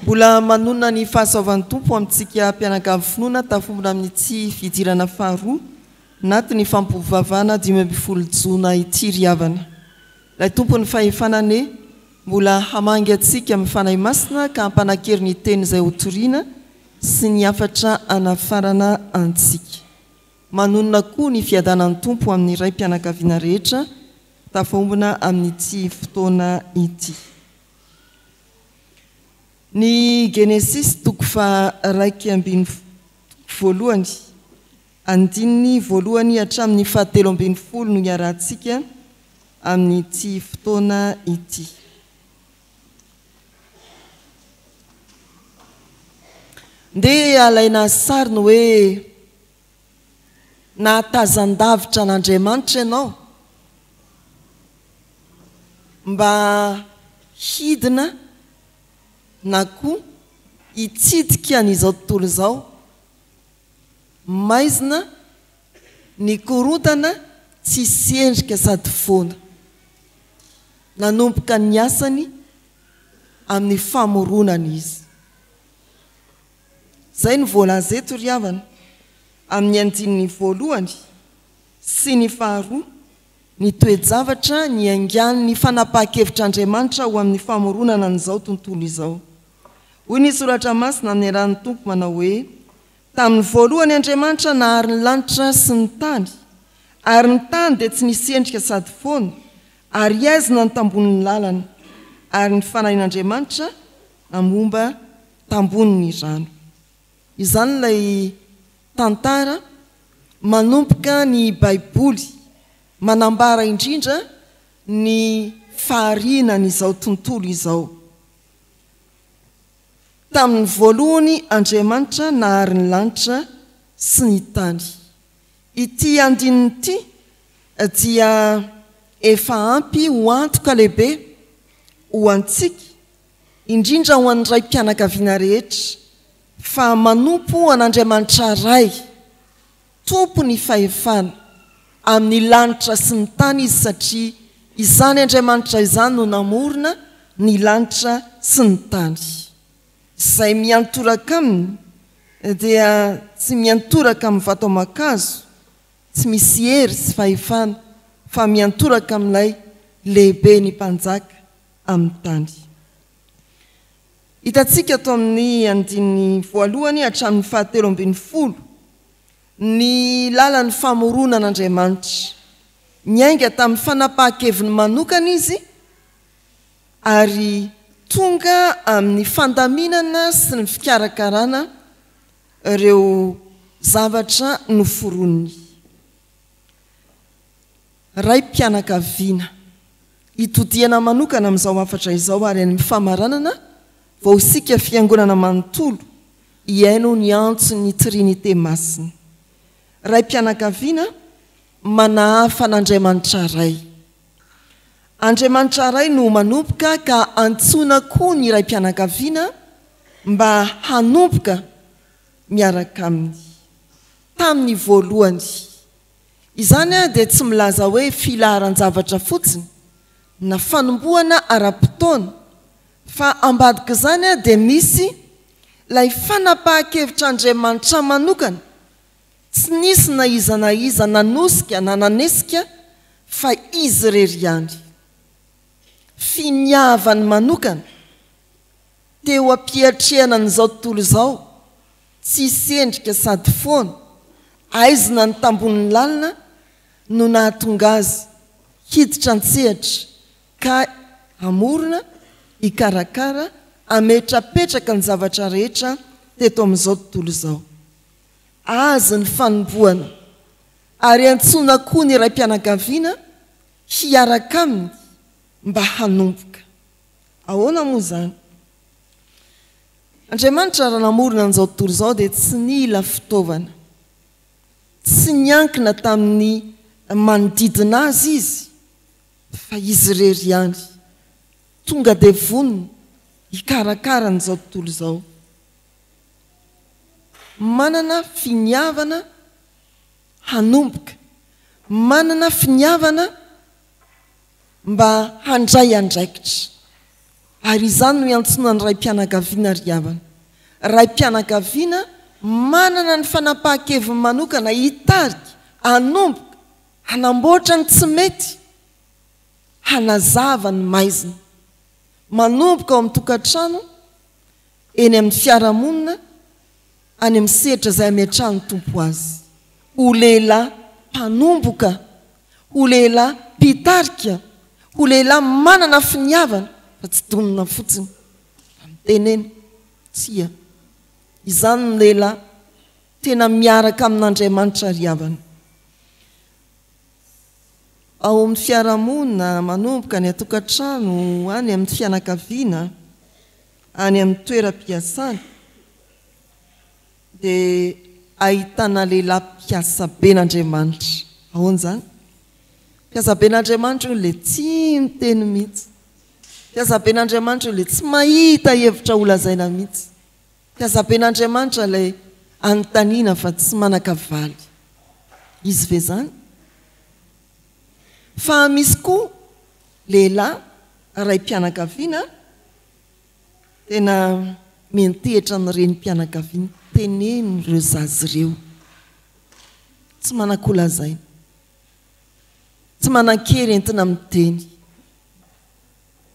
Mbola manonona ny fahasoavan'ny Tompo amintsika mpianakavy finoana tafombona amin'ity fidirana faharoa anatin'ny fampivavahana 15 jona ity ry havana. Ilay Tompon'ny fahefana anie mbola hamangy antsika amin'ny Fanahy Masina ka hampanakery ny teny izay hotorina sy ny hafatra hanafarana antsika. Manonona koa ny fiadanan'ny Tompo amin'ny raim-pianakaviana rehetra tafaombona amin'ity fotoana ity. Ny Genesisy toko faha-11 toko voalohany, andininy voalohany hatramin'ny fahatelo ambin'ny folo no iarahantsika amin'ity fotoana ity. Ndeha alaina sary ny hoe nahatazan-davitra an'Andriamanitra ianao mba hidina na koa hitsidika an'izao tontolo izao maizina ny korontana tsisy endrika sady foana. Nanomboka ny asany amin'ny famoronana izy. Izay no voalaza eto ry havana, amin'ny andininy voalohany sy ny faharoa, ny toe-javatra niaingan'ny fanapahan-kevitr'Andriamanitra ho amin'ny famoronana an'izao tontolo izao. Hoy ny Soratra Masina amin'ny anaran'ny Tompo manao hoe, Tamin'ny voalohany Andriamanitra nahary ny lanitra sy ny tany, ary ny tany dia tsy nisy endrika sady foana, ary haizina ny tambonin'ny lalana, ary ny Fanahin'Andriamanitra namomba tambonin'ny rano. Izany ilay tantara manomboka ny Baiboly, manambara indrindra ny fahariana an'izao tontolo izao. Tamin'ny voalohany Andriamanitra nahary ny lanitra sy ny tany. Ity andininy ity dia efa ampy ho antoka lehibe ho antsika, indrindra ho an'ny raim-pianakaviana rehetra, fa manompo an'Andriamanitra Ray, Tompon'ny fahefana amin'ny lanitra sy ny tany izy satria izany Andriamanitra izany no namorona ny lanitra sy ny tany. Izay miantoraka aminy dia tsy miantoraka amin'ny vato aman-kazo tsy misy hery sy fahefana fa miantoraka amin'ilay lehibe ny mpanjaka amin'ny tany. Hitantsika ato amin'ny andininy voalohany hatramin'ny fahatelo ambin'ny folo ny lalan'ny famoronan'Andriamanitra. Niainga tamin'ny fanapahan-keviny manokana izy ary tonga amin'ny fandaminana sy ny fikarakarana ireo zavatra noforoniny. Raim-pianakaviana. Hitodihana manokana amin'izao hafatra izao ary any amin'ny famaranana vao isika Fiangonana manontolo hihaino ny antson'ny Trinite Masina. Raim-pianakaviana manahafa an'Andriamanitra Ray. Andriamanitra Ray no manomboka ka antsoina koa ny raim-pianakaviana mba hanomboka miaraka aminy. Tamin'ny voalohany. Izany dia tsy milaza hoe filaharan-javatra fotsiny na fanombohana ara-potoana, fa ambadik'izany dia misy ilay fanapahan-kevitr'Andriamanitra manokana, tsy nisy na iza na iza nanosika na nanesika fa Izy irery ihany. Finiavany manokana teo am-piatrehana an'izao tontolo izao, tsisy endrika sady foana, aizina ny tambonin'ny lalina no nahatonga azy hiditra an-tsehatra ka hamorona, hikarakara, hametrapetraka ny zavatra rehetra teto amin'izao tontolo izao. Azy ny fanombohana ary antsoina koa ny raim-pianakaviana hiaraka aminy mba hanomboka. Ahoana moa izany? Andriamanitra raha namorona an'izao tontolo izao dia tsy nila fitaovana. Tsy niankina tamin'ny manodidina azy izy fa izy irery ihany. Tonga dia vonona hikarakara an'izao tontolo izao. Manana finiavana hanomboka. Manana finiavana mba handray andraikitra. Ary izany no iantsoana ny raim-pianakaviana ry havana. Raim-pianakaviana manana ny fanapahan-keviny manokana hitarika, hanomboka, hanamboatra ny tsy mety, hanazava ny maizina. Manomboka ao amin'ny tokantrano, eny amin'ny fiarahamonina, any amin'ny sehatra izay ametrahan'ny Tompo azy. Ho lehilahy mpanomboka, ho lehilahy mpitarika, ho lehilahy manana finiavana fa tsy donona fotsiny fa mitenena. Tsia. Izany no lehilahy tena miaraka amin'Andriamanitra ry havana. Ao amin'ny fiarahamonina, manomboka any an-tokantrano, any amin'ny fianakaviana, any amin'ny toeram-piasana, dia ahitana lehilahy mpiasa ben'Andriamanitra. Ahoana izany? Mpiasa ben'Andriamanitra io ilay tsy miteny mihitsy. Mpiasa ben'Andriamanitra io ilay tsy mahita hevitra holazaina mihitsy. Mpiasa ben'Andriamanitra ilay anontaniana fa tsy manan-kavaly. Izy ve izany? Fa misy koa lehilahy raim-pianakaviana tena miantehitra ny renim-pianakaviana. Teneno ireo zaza ireo. Tsy manan-kolazaina. Tsy manan-kery entina miteny.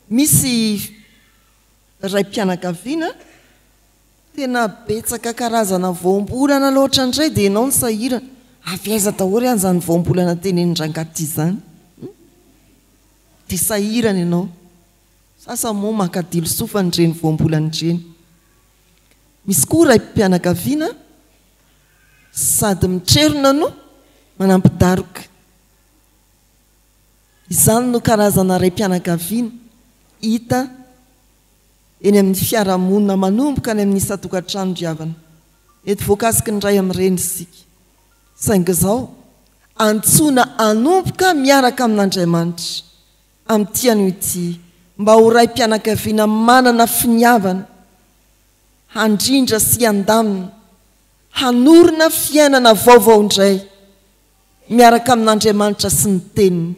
Misy raim-pianakaviana tena betsaka karazana voambolana loatra indray dia ianao no sahirana. Avy aiza daholo ihany izany voambolana tenenin-drangahy ity izany? Dia sahirana ianao. Sasany moa maka dilo sofany ireny voambolana ireny. Misy koa raim-pianakaviana sady mitrerona no manampy daroka. Izany no karazana raim-pianakaviana hita eny amin'ny fiarahamonina manomboka any amin'ny isan-tokantrano ry havana. Mety voakasiky ny ray amin'ireny isika. Saingy izao, antsoina hanomboka miaraka amin'Andriamanitra amin'ity anio ity mba ho raim-pianakaviana manana finiavana handrindra sy handamina, hanorina fiainana vaovao indray miaraka amin'Andriamanitra sy ny Teniny.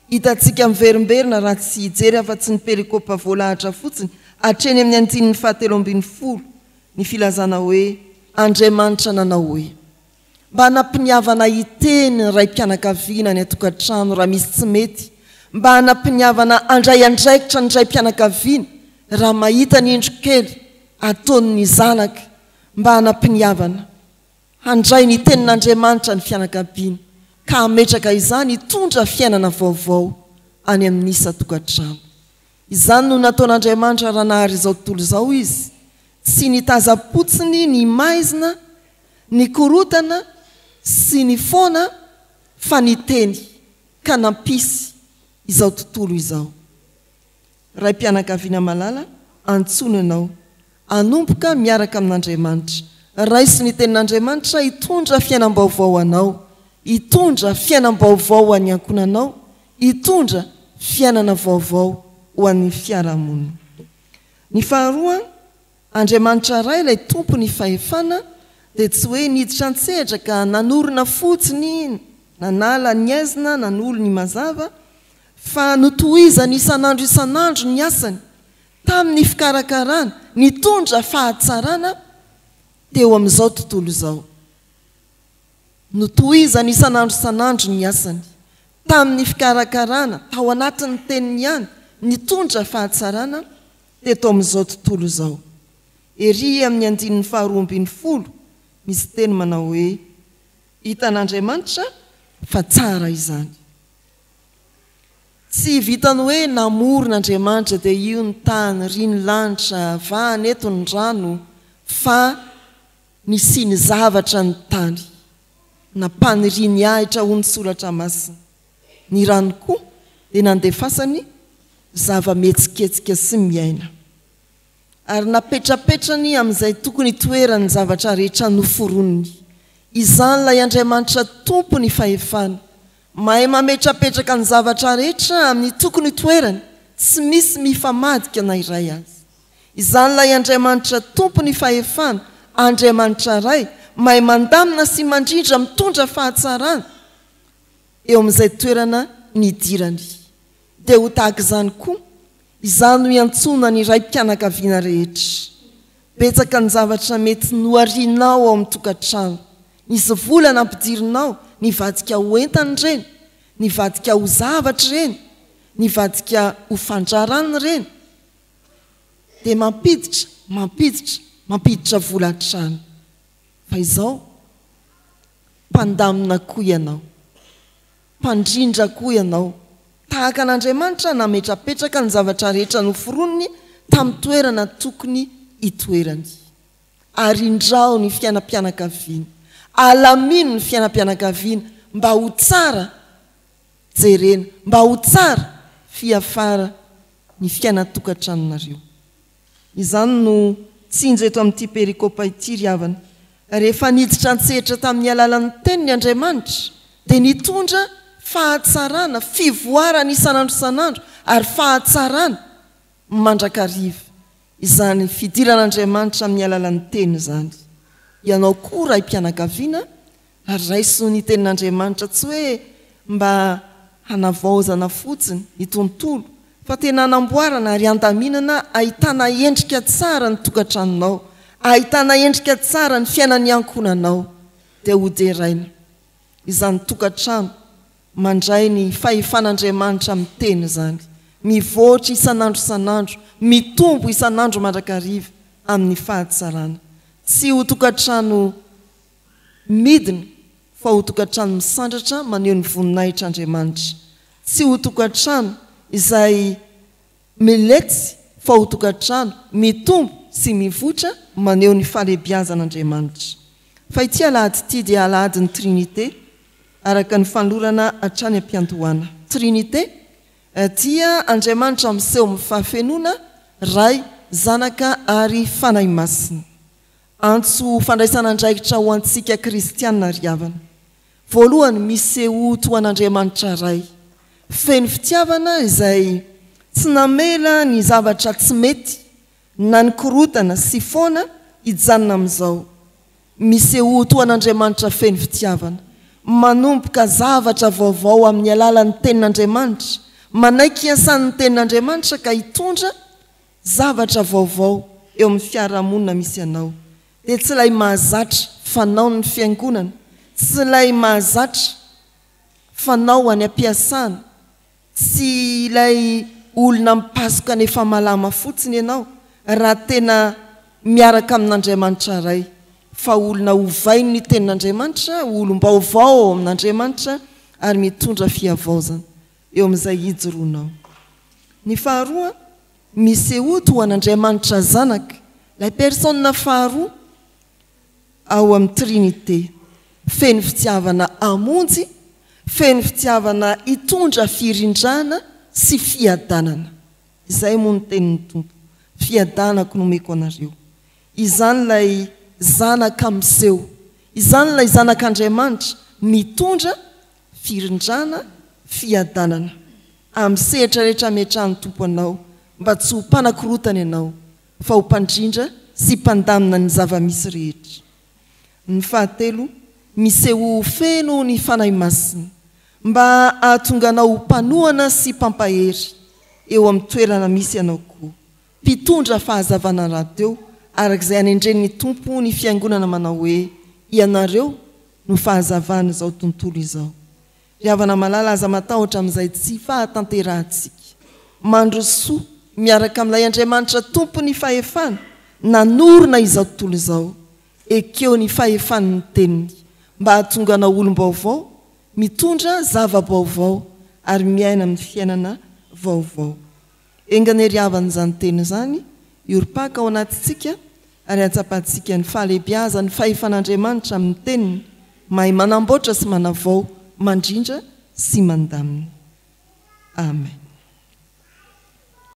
Hitantsika miverimberina raha tsy hijery afa-tsy ny perikopa voalahatra fotsiny hatreny amin'ny andininy fahatelo ambinifolo ny filazana hoe Andriamanitra nanao hoe. Mba hanam-piniavana hiteny ny raim-pianakaviana any an-tokantrano raha misy tsy mety, mba hanam-piniavana handray andraikitra ny raim-pianakaviana raha mahita ny indro kely ataon'ny zanaka, mba hanam-piniavana handray ny tenin'Andriamanitra ny fianakaviana ka hametraka izany hitondra fiainana vaovao any amin'ny isan-tokantrano. Izany no nataon'Andriamanitra raha nahary izao tontolo izao Izy, tsy nitazam-potsiny ny maizina, ny korontana sy ny foana fa niteny ka nampisy izao tontolo izao. Raim-pianakaviana malala, antsoina ianao hanomboka miaraka amin'Andriamanitra. Raiso ny Tenin'Andriamanitra hitondra fiainam-baovao ho anao, hitondra fiainam-baovao ho an'ny ankohonanao, hitondra fiainana vaovao ho an'ny fiarahamonina. Ny faharoa, Andriamanitra Ray ilay Tompon'ny fahefana dia tsy hoe niditra an-tsehatra ka nanorina fotsiny, nanala ny aizina, nanolo ny mazava, fa notohizany isan'andro isan'andro ny asany tamin'ny fikarakarana nitondra fahatsarana teo amin'izao tontolo izao. Notohizany isan'andro isan'andro ny asany tamin'ny fikarakarana tao anatin'ny teniny ihany nitondra fahatsarana teto amin'izao tontolo izao. Ery amin'ny andininy faharoa ambinifolo misy teny manao hoe, Hitan'Andriamanitra fa tsara izany. Tsy vitan'ny hoe namorona Andriamanitra dia io ny tany, ry ny lanitra, vahana eto ny rano fa nisiany zavatra ny tany. Nampaniriany ahitra hoy ny soratra masina. Ny rano koa dia nandefasany zava-mihetsiketsika sy miaina. Ary napetrapetrany amin'izay tokony hitoerany ny zavatra rehetra noforoniny. Izany ilay Andriamanitra Tompo ny fahefana. Mahay mametrapetraka ny zavatra rehetra amin'ny tokony hitoerany, tsy misy mifamadika na iray aza. Izany ilay Andriamanitra Tompo ny fahefana, Andriamanitra Ray, mahay mandamina sy mandrindra mitondra fahatsarana eo amin'izay toerana nidirany. Dia ho tahaka izany koa. Izany no iantsoana ny raim-pianakaviana rehetra. Betsaka ny zavatra mety noharianao ao amin'ny tokantrano. Nisy vola nampidirinao, nivadika ho entana ireny, nivadika ho zavatra ireny, nivadika ho fandrarana ireny. Dia mampiditra, mampiditra, mampiditra vola hatrany. Fa izao, mpandamina koa ianao. Mpandrindra koa ianao. Tahaka an'Andriamanitra nametrapetraka ny zavatra rehetra noforoniny tamin'ny toerana tokony hitoerany. Arindrao ny fiainam-pianakaviana. Alamino ny fiainam-pianakaviana mba ho tsara jerena, mba ho tsara fiafara ny fiainan-tokantranonareo. Izany no tsinjo eto amin'ity perikopa ity ry havana. Rehefa niditra an-tsehatra tamin'ny alalan'ny Teniny Andriamanitra, dia nitondra fahatsarana, fivoarana isan'andro isan'andro, ary fahatsarana mandrakariva izany fidiran'Andriamanitra amin'ny alalan'ny Teny izany. Ianao koa raim-pianakaviana, Raiso ny tenin'Andriamanitra tsy hoe mba hanavaozana fotsiny ny tontolo fa tena hanamboarana ary handaminana ahitana endrika tsara ny tokantranonao, ahitana endrika tsara ny fiainan'ny ankohonanao dia ho deraina izany tokantrano mandray ny fahefan'Andriamanitra amin'ny teny izany, mivoatra isan'andro isan'andro, mitombo isan'andro mandrakariva amin'ny fahatsarana. Tsy ho tokantrano Midina fa ho tokantrano misandratra maneho ny voninahitr'Andriamanitra. Tsy ho tokantrano izay miletsy fa ho tokantrano mitombo sy mivoitra maneho ny fahalehibiazan'Andriamanitra. Fa ity alahady ity dia alahadin'ny Trinite araka ny fanolorana hatrany am-piandohana. Trinite dia Andriamanitra miseho amin'ny fahafenoana, Ray, Zanaka ary Fanahy Masina. Antso fandraisana andraikitra ho antsika kristiana ry havana. Voalohany, misehoa toa an'Andriamanitra Ray, feno fitiavana izay tsy namela ny zavatra tsy mety na ny korotana sy foana hijanona amin'izao. Misehoa toa an'Andriamanitra feno fitiavana, manomboka zavatra vaovao amin'ny alalan'ny Tenin'Andriamanitra, manaiky hiasan'ny Tenin'Andriamanitra ka hitondra zavatra vaovao eo amin'ny fiarahamonina misy anao dia tsy ilay mahazatra fanaon'ny fiangonana, tsy ilay mahazatra fanao any am-piasana, tsy ilay olona mipasoka nefa malama fotsiny ianao raha tena miaraka amin'Andriamanitra Ray fa olona ovain'ny tenin'Andriamanitra, olom-baovao ao amin'Andriamanitra ary mitondra fihavaozana. eo amin'izay ijoroanao. Ny faharoa, misehoa toa an'Andriamanitra Zanaka, ilay personne faharoa ao amin'ny Trinite, feno fitiavana hamonjy, feno fitiavana hitondra firindrana sy fiadanana. Izay moa no tenin'ny Tompo, Fiadanako no omeko anareo. Izany ilay Zanaka miseho, izany ilay Zanak'Andriamanitra mitondra Firindrana, fiadanana. Amin'ny sehatra rehetra ametrahan'ny Tompo anao, mba tsy ho mpanakorotana ianao, fa ho mpandrindra sy mpandamina ny zava-misy rehetra. Ny fahatelo, misehoa ho feno ny Fanahy Masina, mba hahatonga anao ho mpanohana sy mpampahery eo amin'ny toerana misy anao koa. Mpitondra fahazavana rahateo, araka izay anendren'ny Tompo ny Fiangonana manao hoe, Ianareo no fahazavan'izao tontolo izao. Ry havana malala, aza matahotra amin'izay tsy fahatanterahantsika. Mandrosoa miaraka amin'ilay Andriamanitra Tompon'ny fahefana nanorina izao tontolo izao. Ekeo ny fahefan'ny Teniny mba hahatonga anao olom-baovao, mitondra zava-baovao ary miaina amin'ny fiainana vaovao. Enga anie ry havana izany teny izany hiorim-paka ao anatintsika ary hahatsapantsika ny fahalehibiazan'ny fahefan'Andriamanitra amin'ny teniny, mahay manamboatra sy manavao, mandrindra sy mandamina. Amen.